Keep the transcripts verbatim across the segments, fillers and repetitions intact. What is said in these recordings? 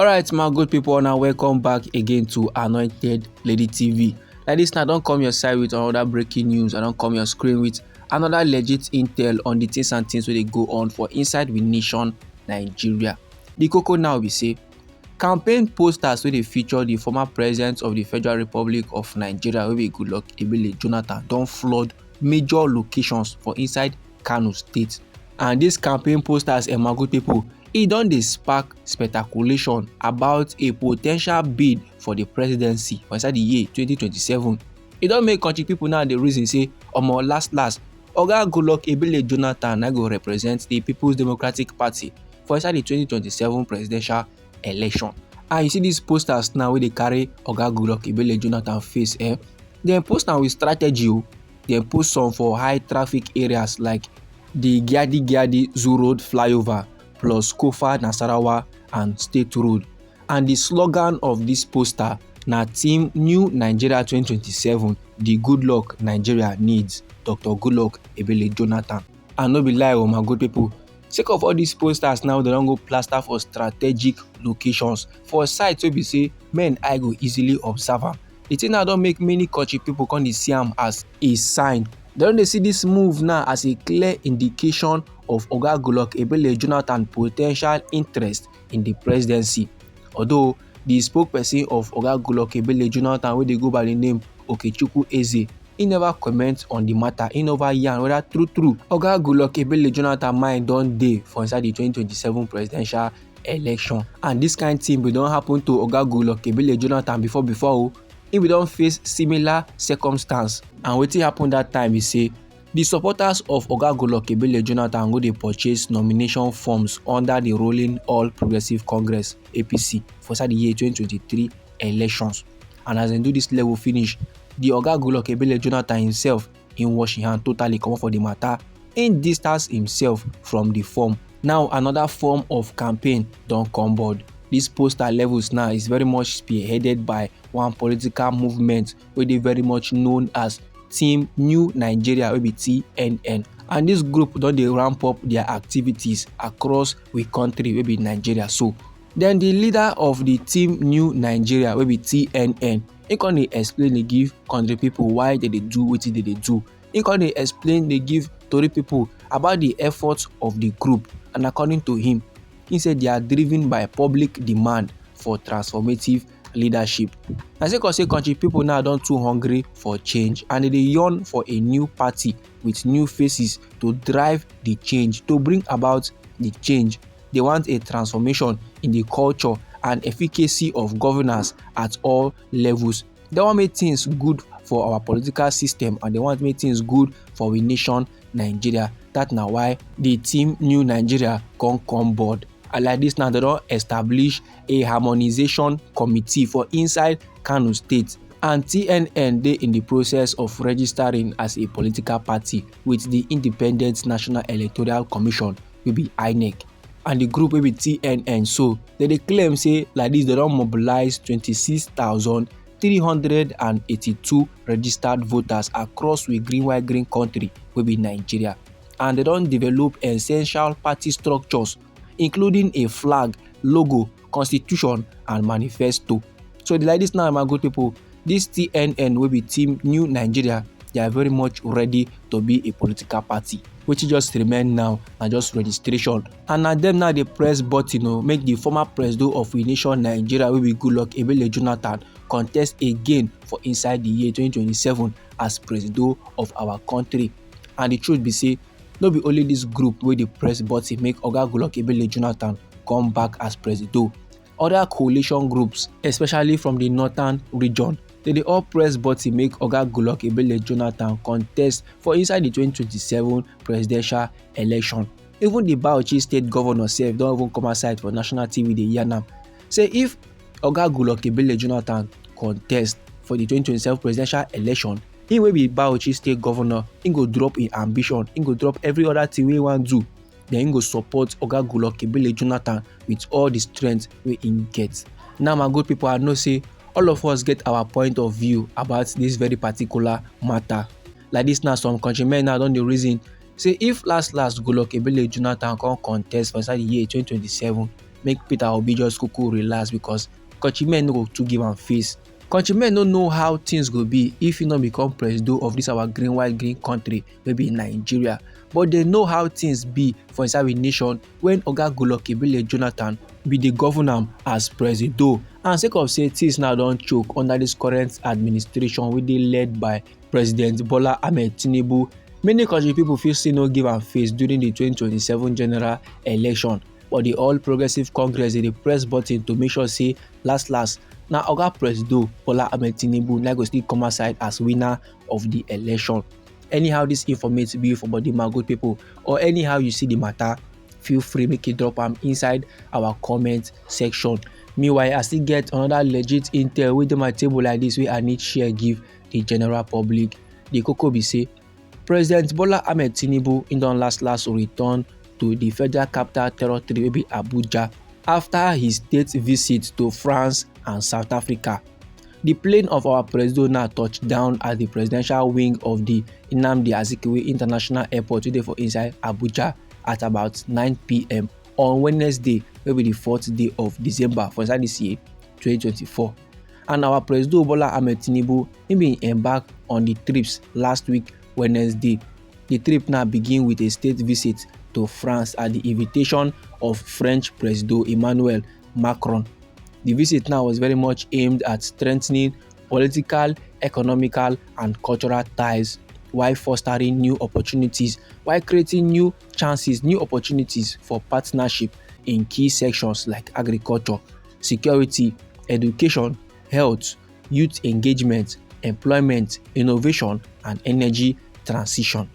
Alright, my good people, now welcome back again to Anointed Lady T V. Like this, now don't come your side with another breaking news. I don't come your screen with another legit intel on the things and things where they go on for inside with nation Nigeria. The cocoa now we say campaign posters where they feature the former president of the Federal Republic of Nigeria, where we good luck Ebele Jonathan, don't flood major locations for inside Kano State. And these campaign posters, and my good people, e don dey spark speculation about a potential bid for the presidency for inside the year twenty twenty-seven. E don make country people now dey reason say, omo, last last, Oga Goodluck Ebele Jonathan na go represent the People's Democratic Party for inside the twenty twenty-seven presidential election. And you see these posters now where they carry Oga Goodluck Ebele Jonathan face, eh? Dem post am with strategy o. Dem post some for high traffic areas like the Giadi Giadi Zoo Road flyover plus Kofa Nasarawa and State Road. And the slogan of this poster na Team New Nigeria twenty twenty-seven, the Good Luck Nigeria needs, Doctor Goodluck Ebele Jonathan. And no be lie o, my good people, sake of all these posters now, they don go plaster for strategic locations, for sites wey be say men eye go easily observe am. The thing now don make many country people come dey see am as a sign. They don dey see this move now as a clear indication of Oga Goodluck Ebele Jonathan potential interest in the presidency. Although the spokesperson of Oga Goodluck Ebele Jonathan, wey dey go by the name Okechukwu Eze, he never comment on the matter. He never yarn whether true true Oga Goodluck Ebele Jonathan mind don dey for inside the twenty twenty-seven presidential election. And this kind thing bin don happen to Oga Goodluck Ebele Jonathan before before o. He bin don face similar circumstance, and wetin happen that time be say the supporters of Oga Goodluck Ebele Jonathan go dey purchase nomination forms under the ruling All Progressive Congress, A P C, for inside the year twenty twenty-three elections. And as dem do this level finish, the Oga Goodluck Ebele Jonathan himself, he wash him hand totally comot for the matter. He distance himself from the form. Now another form of campaign don come board. This poster levels now is very much spearheaded by one political movement wey dey very much known as Team New Nigeria, wey be T N N. And this group don dey ramp up their activities across we country, wey be Nigeria. So then the leader of the Team New Nigeria, wey be T N N, he come dey explain, dey give country people why they dey do wetin they dey do. He come dey explain, dey give tori people about the efforts of the group. And according to him, he said they are driven by public demand for transformative leadership. Na sake of say country people now don too hungry for change, and they dey yearn for a new party with new faces to drive the change, to bring about the change. They want a transformation in the culture and efficacy of governance at all levels. They want make things good for our political system, and they want make things good for we nation, Nigeria. That na why the Team New Nigeria come come board. And like this now, they don establish a harmonization committee for inside Kano State. And T N N dey in the process of registering as a political party with the Independent National Electoral Commission, wey be INEC. And the group wey be T N N so, they dey claim say like this, they don mobilize twenty-six thousand three hundred and eighty-two registered voters across we green white green country, wey be Nigeria. And they don develop essential party structures, including a flag, logo, constitution, and manifesto. So like this now, my good people, this T N N, wey be Team New Nigeria, they are very much ready to be a political party. Wetin just remain now na just registration. And na dem now dey press button o, make the former presido of we nation, Nigeria, wey be Goodluck Ebele Jonathan, contest again for inside the year twenty twenty-seven as presido of our country. And the truth be say, no be only this group wey dey press button make Oga Goodluck Ebele Jonathan come back as presido. Other coalition groups, especially from the northern region, they dey all press button make Oga Goodluck Ebele Jonathan contest for inside the twenty twenty-seven presidential election. Even the Bauchi state governor sef don even come outside for national T V dey yarn am say if Oga Goodluck Ebele Jonathan contest for the twenty twenty-seven presidential election, he wey be Bauchi state governor, he go drop him ambition, he go drop every other thing wey he wan do. Then he go support Oga Goodluck Ebele Jonathan with all the strength wey he get. Now, my good people, I know say all of us get our point of view about this very particular matter. Like this now, some countrymen now don dey reason say if last last Goodluck Ebele Jonathan come contest for inside the year twenty twenty-seven, make Peter Obi just kuku relax, because countrymen no go too give am face. Countrymen no know how things go be if he no become presido of this our green white green country wey be Nigeria. But they know how things be for inside we nation when Oga Goodluck Ebele Jonathan be the governor as presido. And sake of say things now don choke under this current administration wey dey led by President Bola Ahmed Tinubu, many country people fit still no give am face during the twenty twenty-seven general election. But the All Progressive Congress dey press button to make sure say last last na Oga Presido Bola Ahmed Tinubu na go still come outside as winner of the election. Anyhow this informate be for body, my good people, or anyhow you see the matter, feel free make you drop am inside our comment section. Meanwhile, I still get another legit intel wey dey my table like this wey I need share give the general public. The koko be say President Bola Ahmed Tinubu in don last last return to the Federal Capital Territory wey be Abuja after his state visit to France and South Africa. The plane of our Presido now touched down at the presidential wing of the Nnamdi Azikiwe International Airport today for inside Abuja at about nine p m on Wednesday, wey be the fourth day of December for inside this year, twenty twenty-four. And our Presido Bola Ahmed Tinubu, he been embark on the trips last week, Wednesday. The trip now begin with a state visit to France at the invitation of French Presido Emmanuel Macron. The visit now was very much aimed at strengthening political, economical, and cultural ties while fostering new opportunities, while creating new chances, new opportunities for partnership in key sections like agriculture, security, education, health, youth engagement, employment, innovation, and energy transition.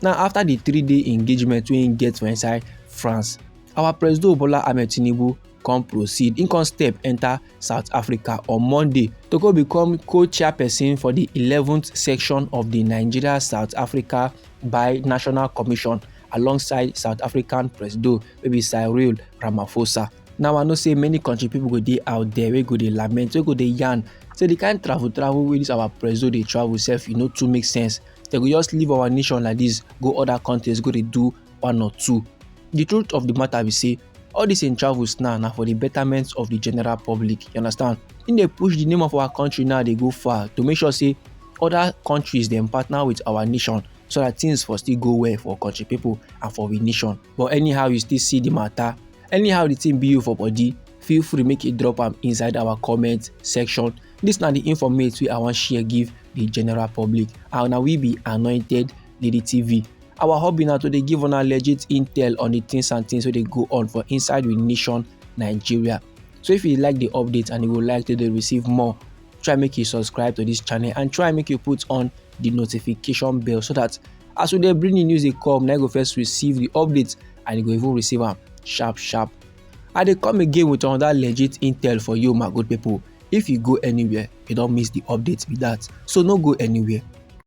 Now, after the three-day engagement wey im get for inside France, our Presido Bola Ahmed Tinubu come proceed. Im come step enter South Africa on Monday to go become co-chairperson for the eleventh section of the Nigeria South Africa Binational Commission alongside South African Presido wey be Cyril Ramaphosa. Now I know say many country people go dey out there wey go dey lament, wey go dey yarn say the kind travel travel wey this our Presido dey travel sef, e no too make sense. They go just leave our nation like this, go other countries, go dey do one or two. The truth of the matter be say all these im travels now na for the betterment of the general public, you understand? Im dey push the name of our country now dey go far to make sure say other countries dem partner with our nation so that things for still go well for country people and for we nation. But anyhow you still see the matter, anyhow the thing be you for body, feel free make you drop am inside our comment section. This na the informate wey I wan share give the general public. And na we be Anointed Lady T V. Our hobby na to dey give una legit intel on the things and things wey dey go on for inside we nation, Nigeria. So if you like the update and you would like to dey receive more, try make you subscribe to this channel and try make you put on the notification bell so that as we dey bring the news dey come, na you go first receive the update and you go even receive am sharp sharp. I dey come again with another legit intel for you, my good people. If you go anywhere, you don miss the update be that. So no go anywhere.